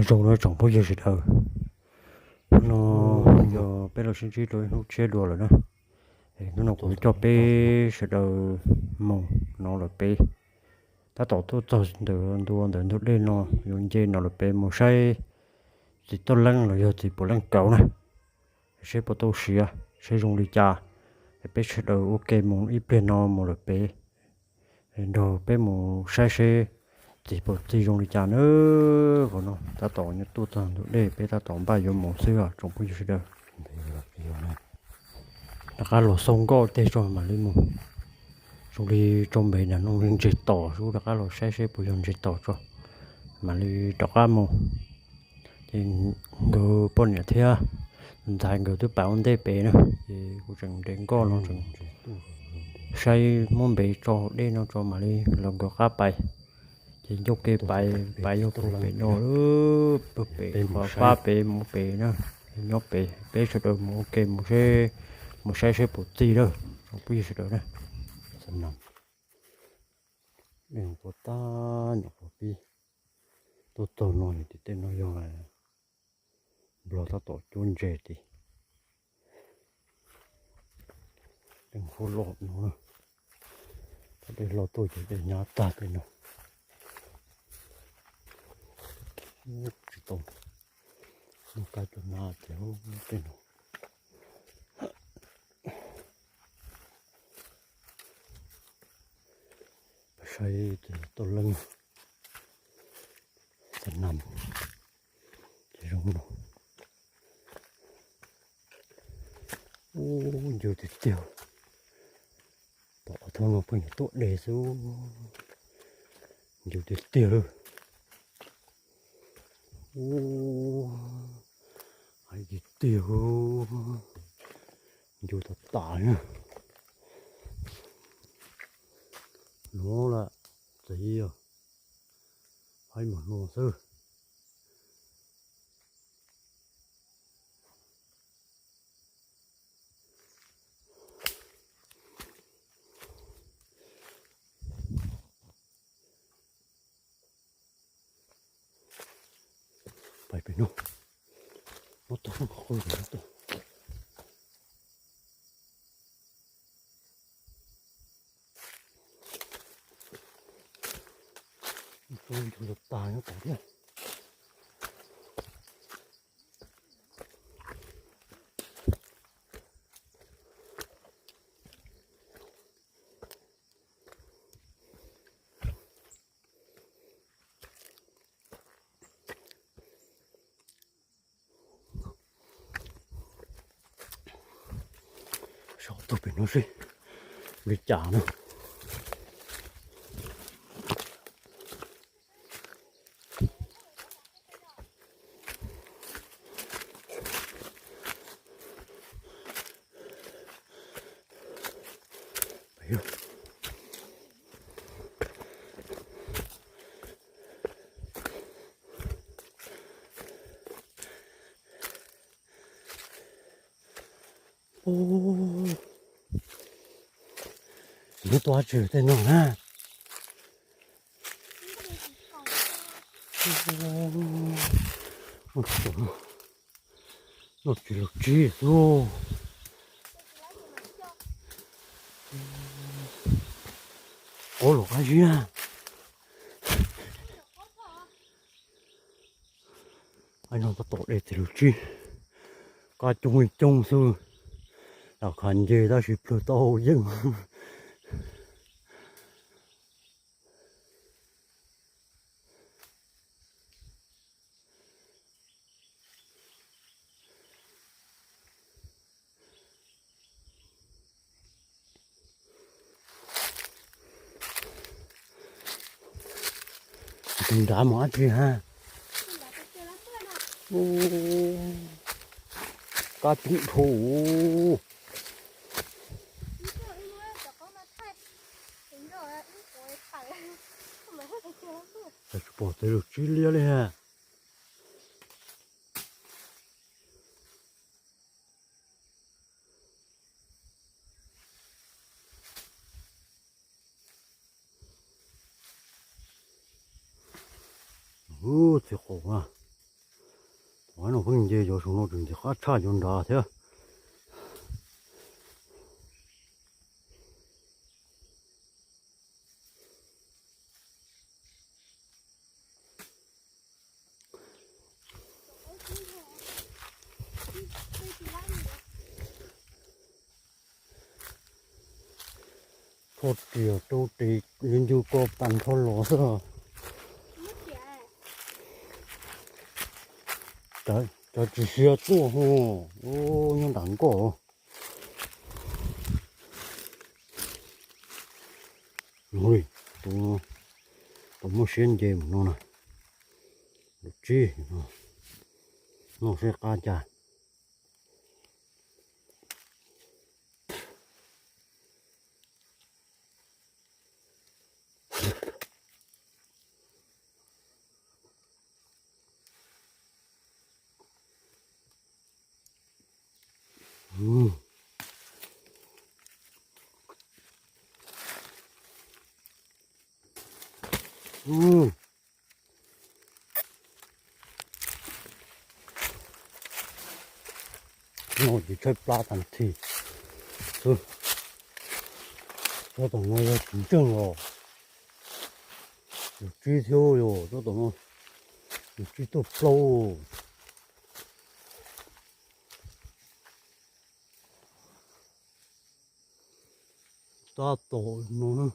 Zoo no tsoom phooj ywg sawv daws, hnub no yog peb los sib ntsib rau ib hnub tshiab dua lawm na. Hnub no kuv coj peb sawv daws mus no lawm pem, tab tom tuaj txog ntawm ntua ntawm ntug dej no yuav nce no lawm pem mus saib txiv toj leeb los yog txiv puav leej kauv na, seb puas tau siav, seb zoo li cas. Es peb sawv daws ua ke mus ib pliag no mus lawm pem, nrog peb mus saib seb txiv puas txi zoo li cas na. Qhov no tab tom nyob tuaj txog ntug dej, peb tab tom npaj yuav mus xwb os tsoom phooj ywg sawv daws. Rov qab los xauj nkoj tej tso mam li mus. Zoo li tso npem nram no li ntseg tom xwb, rov qab los saib seb puas yog ntseg tom tso mam li rov qab mus. Ces nkawd poj niam thiab ntxhais nkawd twb pais ua ntej pem na, ces kuv tseem nres nkoj no tseem saib muab npem tso hauv dej no tso mam li los nkawd qab pais. Ces ncauj ke pais, pais yog pem no, pem qhov fab pem mus pem na, nyob pem. Peb sawv daws mus ua ke mus seb, mus saib seb puas txi lawm tsoom phooj ywg sawv daws na. Dej tua tag nyuam qhuav pib tuaj txog no, tim tej no yog nplog tab tom cuab ntses tim tej hauv los no. Thaum dej hlo tuaj ces dej nyab tag tej no. Tsis tau muaj kab coj nab ces tej no. Saib toj leeb, txiv nam ces zoo no. Ub, ncw tiag tiag. Tom qhov no pheej yuav tuaj de xwb. Ncw tiag tiag lawm. Ub, hais tiag tiag, ncw tas tas na. Nuav lawm, txiv os, hais mas nuav xwb. Pais pem no, muab tau qhov qw pem no tuaj. Ncw tas nyob tod thiab. Saib tug pem no seb li cas no. Ub, nws tuaj tsis tej no na. Noj tsis lug tsib xwb. Ua luam qab zib na. Ai no tab tom de txiv lug tsib, qab coob coob xwb, lam khav nce tab sis plawg tau yeej. Tus nrad mus dab tsi ha? Qab coob dhau. Tsis pom txiv lug tsib liab li ha. Ub, txiv qaum na. Qhov no pheej nce cov saum no tseem ntxim qab tshaj cov nrad thiab. Kho riam rau tes, yuav ncu ko tas nrho los xwb. Cov tsis siav tuaj ho, nyob nram nkoj. Tus, tus muaj siab nce mus no na. Lus tsib, noj seb qab cas. No ces tshaib plab tag nthi xwb. Cov tom no yog tsis ntseeg os. Yus tsib thiab yog cov tom no, yus tsib tuaj plaub. Tab tom no na,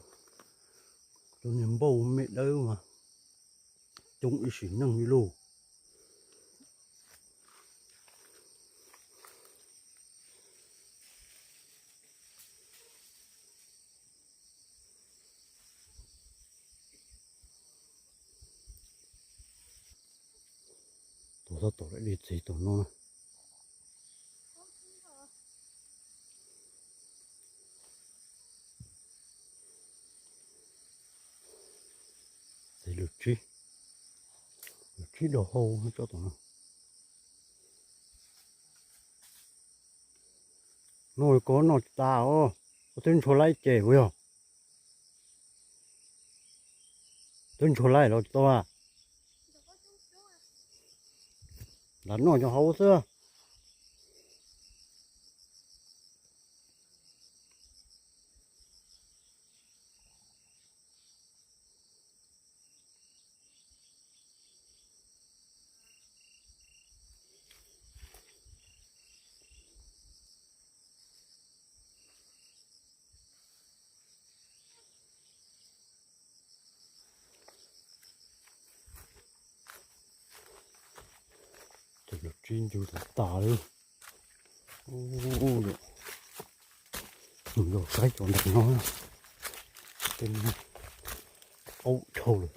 cov niag npauj me dawb mas coob ib sim neej li lauj. Tus tab tom lawm li txiv tus no. Txiv lus tsib, lus tsib dog hau cov tom no. Noj ko noj tsis tas os, koj twb ntshua laib ces puas yog? Twb ntshua laib los tsis tau a? Lam noj cov hauv xwb. Ces lus tsib ncu tas tas li. Mus saib cov ntawm no, tej qaub dhau lawm.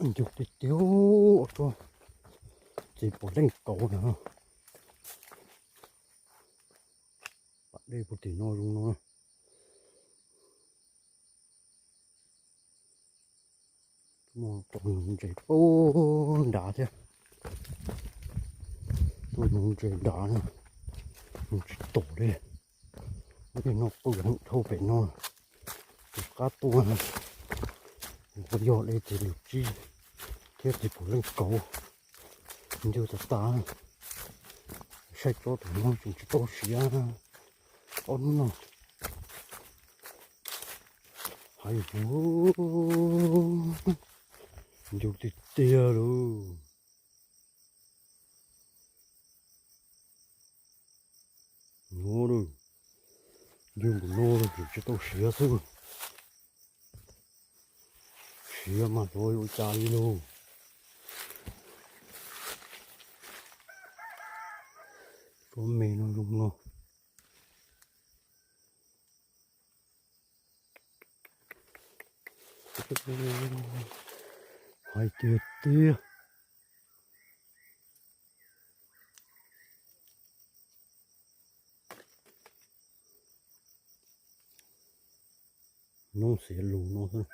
Ncu tiag tiag, txiv puav leej kauv na. Pam dej puag tim no zoo no. Tuaj mus ntses nrad thiab. Tuaj mus ntses nrad na, mus tsis taus li. Muab tej no qw heev dhau pem no, tsis qab tuaj. Kuv yog dej txiv lus tsib thiab txiv puav leej kauv, ncu tas tas. Saib tsob tus no tseem tsis tau siav, ob hnub no. Hais hu, ncu tiag tiag lauj. No, ncu npaum no tseem tsis tau siav xwb. Siav mas xyov ua cas li lauj. Tsob me no zoo no. Hais tiag tiag. Noob xiav lus no xwb.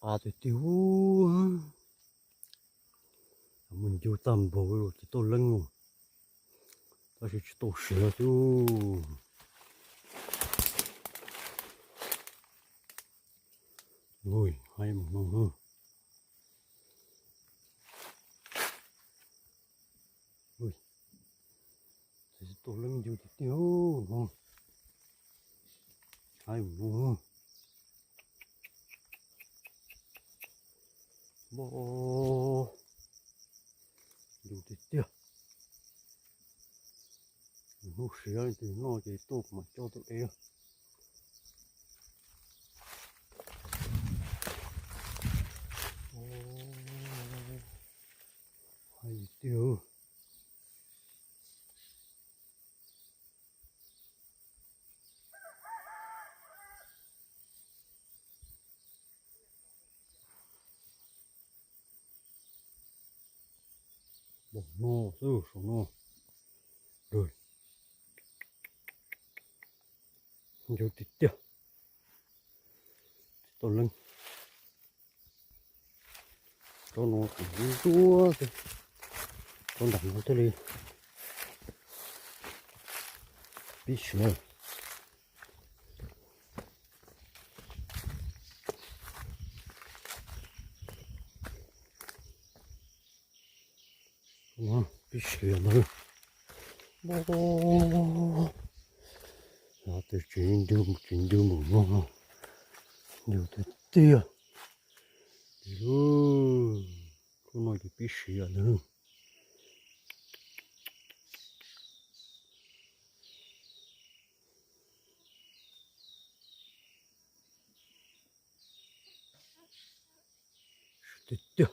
Qab tiag tiag. Muaj ncub tag npaum li tsis tau leeb no, tab sis tsis tau siav xwb. Ui, haib mus no. Ui, tsis tau leeb ncub tiag tiag no. Haib mus no. Npau, ncub tiag tiag. Hnub siav leej twg noj ces tuaj kuv mam coj tuaj ev. Haib tiag. Npau no xwb saum no. Ncub tiag tiag. Tsis tau leeb. Tsob no kuj ntsuab xwb, tsob nram no thiaj li pib siav. Pib siav ntag. Tus tsev ncub, tsev ncub npaum no, ncub tiag tiag. Tis lub, lub no ces pib siav ntag. Tiag tiag.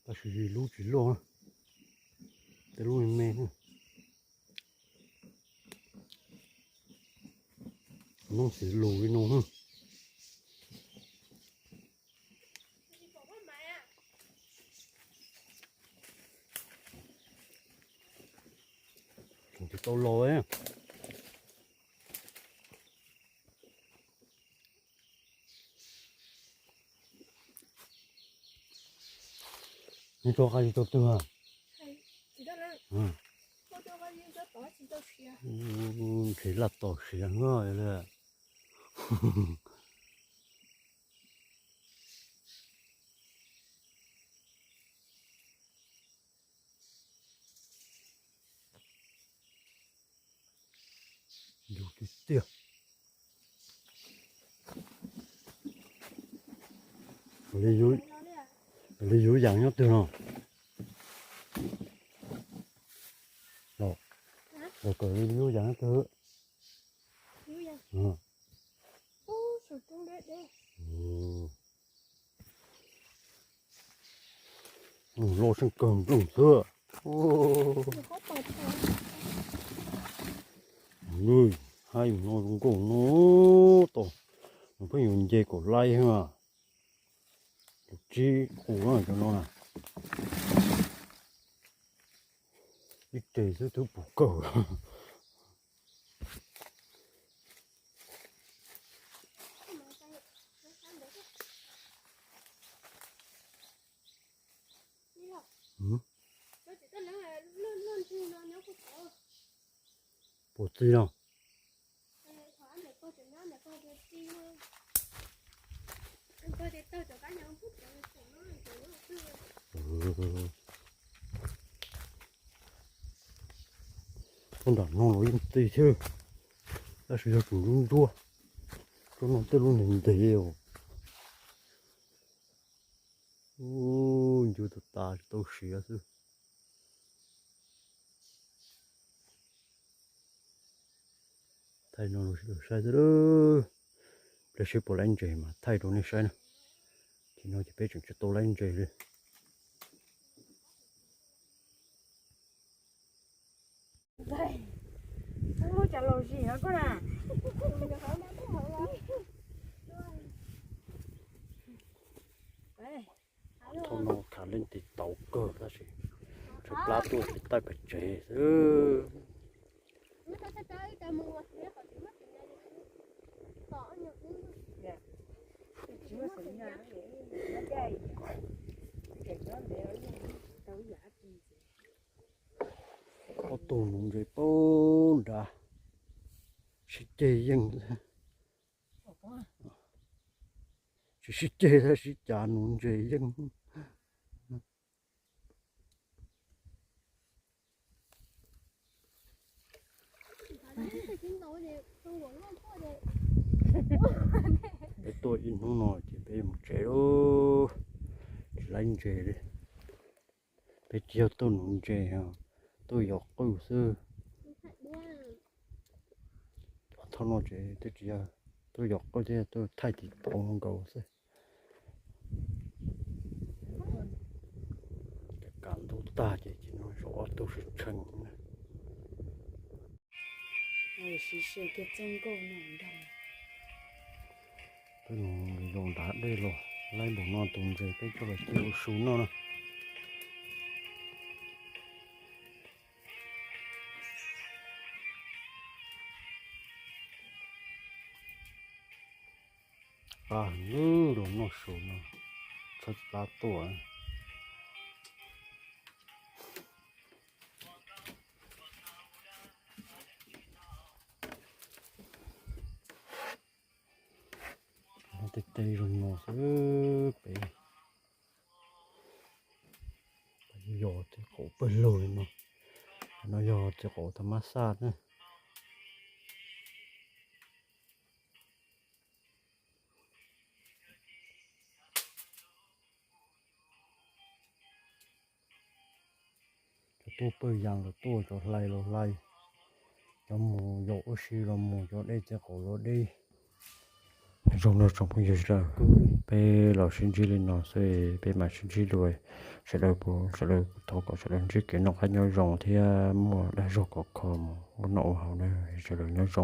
Tab sis lub tsis loj, tej lub me me. Noob xiv lus li no. Tseem tsis tau los. Neb tso qab tsis tau twg? Ntshe laj tom siav no li. Ncub tiag tiag. Li yus yaam nyob twg no? Los, los kawm li yus yaam nyob twg? Loj seej kawg nplooj xwb. Haib no zoo nkauj no, tom no pheej yuav nce kom laib mas. Tsib qus cov no na. Ib tes xwb twb puv kawg. Puas txi no? Tsob nram no los yeej txi thiab, tab sis yog tseem ntsuab ntsuab. Tsob no tej lub ntev ntev os. Ncub tas tas tsis tau siav xwb. Thaij no los saib xwb, pliag seb puas laib ntses mas thaij rau nej saib na. Tim no ces peb tseem tsis tau laib ntses li. Thaum no khav leej twg tau kawg tab sis tshaib plab tuaj tsis taij pes tsev xwb. Ob tug nuv ntses pab nrad sib ceg yeej. Tsis sib ceg tab sib cav nuv ntses yeej. Peb tuaj ib hnub no ces peb yuav mus tsev lauj. Tsis laib ntses li. Peb tsis yog tuaj nuv ntses, tuaj yos qwj xwb. Thaum no ces twb tsis yog tuaj yos qwj thiab, tuaj thaij tiv pauv nkaus xwb. Ces kav ntub tag ces cia no zaum ob tug sib tshee na. Peb mus zaum nrad dej los laib npaum no tus ntses peb coj los cia ua su noj na. Qab heev los noj su no, tshaib plab tuaj. Tej teb zoo no xwb pem. Yog txiv qaum pawg lug li no, no yog txiv qaum tag mab xaj na. Cov tuaj pawg yas los tuaj, cov hlais los hlais, cov mus yaum ua si los mus, cov dej txiv qaum los dej. Zoo no tsoom phooj ywg sawv daws, peb los sib ntsib li no xwb, peb mam sib ntsib dua. Sawv daws, sawv daws thov kom sawv daws ntsib kev noj qab nyob zoo thiab muaj dag zog khov kho mus ua noj ua haus na. Sawv daws nyob zoo.